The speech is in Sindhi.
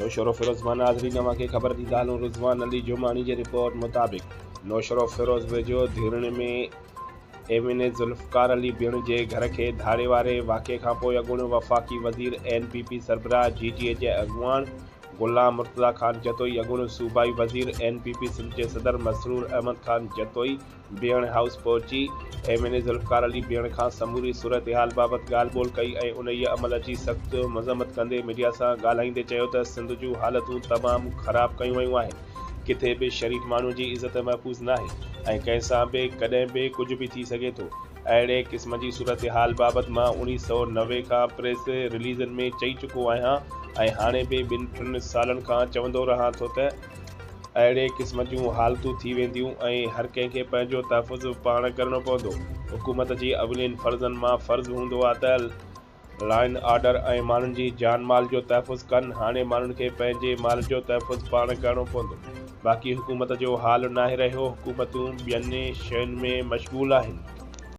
نوشهروفيروز مان ناظرين اوهان کي خبر ڏيندا هلون رضوان علي جماڻي جي رپورٽ مطابق نوشهروفيروز ويجهو ڌيرڻي ۾ M N A Zulfiqar Ali Behan جي گهر کي ڌاڙي واري واقعي کانپوء اڳوڻو وفاقي وزير اين پي پي سربراهه جي ڊي اي جي اڳواڻ غلام مرتضيٰ خان جتوئي، اڳوڻو صوبائي وزير اين پي پي سنڌ جي صدر مسرور احمد خان جتوئي بيهڻ هائوس پهچي M N A Zulfiqar Ali Behan کان سموري صورتحال بابت ڳالهه ٻولهه ڪئي ۽ انهيء عمل جي سخت مذمت ڪندي ميڊيا سان ڳالهائيندي چيو ته سنڌ جون حالتون تمام خراب ڪيون ويون آهن ڪٿي به شريف ماڻهو جي عزت محفوظ ناهي ۽ ڪنهن سان به ڪڏهن به ڪجهه به ٿي سگهي ٿو. اهڙي قسم جي صورتحال بابت مان 1990 کان پريس رليزن ۾ چئي چڪو آهيان ۽ هاڻي به ٻن ٽن سالن کان چوندو رهان ٿو ته اهڙي قسم جون حالتون ٿي وينديون ۽ هر ڪنهن کي پنهنجو تحفظ پاڻ ڪرڻو پوندو. حڪومت جي اولين فرضن مان فرض هوندو آهي ته لائن آرڊر ۽ ماڻهن جي جان مال جو تحفظ ڪن، هاڻي ماڻهن کي پنهنجي مال جو تحفظ پاڻ ڪرڻو پوندو. باقي حڪومت جو حال ناهي رهيو، حڪومتون ٻين شين ۾ مشغول آهن.